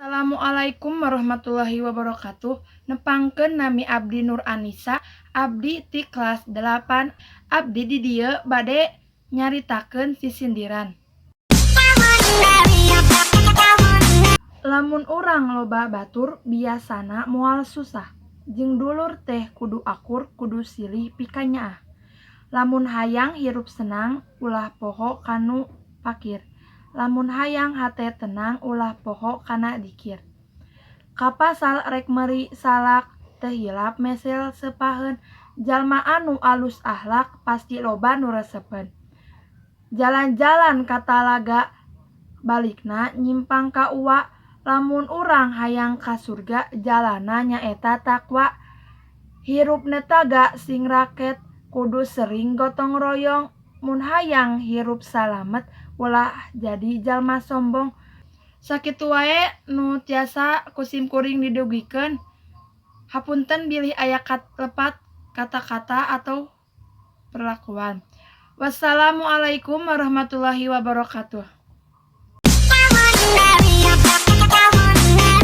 Assalamualaikum warahmatullahi wabarakatuh. Nepangkeun, nami abdi Nur Anisa, abdi ti kelas 8. Abdi di dieu bade nyaritakeun sisindiran. Lamun urang loba batur, biasana moal susah. Jeung dulur teh kudu akur, kudu silih pikanyaah. Lamun hayang hirup senang, ulah poho kanu pakir. Lamun hayang hate tenang, ulah poho kana dikir. Ka pasar rek meuli salak, teu hilap meser seupaheun. Jalma anu alus ahlak pasti loba nu resepeun. Jalan-jalan ka talaga, balikna nyimpang ka uwa. Lamun urang hayang ka surga, jalanna nyaeta takwa. Hirup netaga sing raket, kudu sering gotong royong. Mun hayang hirup salamet, ulah jadi jalma sombong. Sakitu wae nu tiasa ku sim kuring didugikeun. Hapunten bilih aya lepat kata-kata atau perlakuan. Wassalamualaikum warahmatullahi wabarakatuh.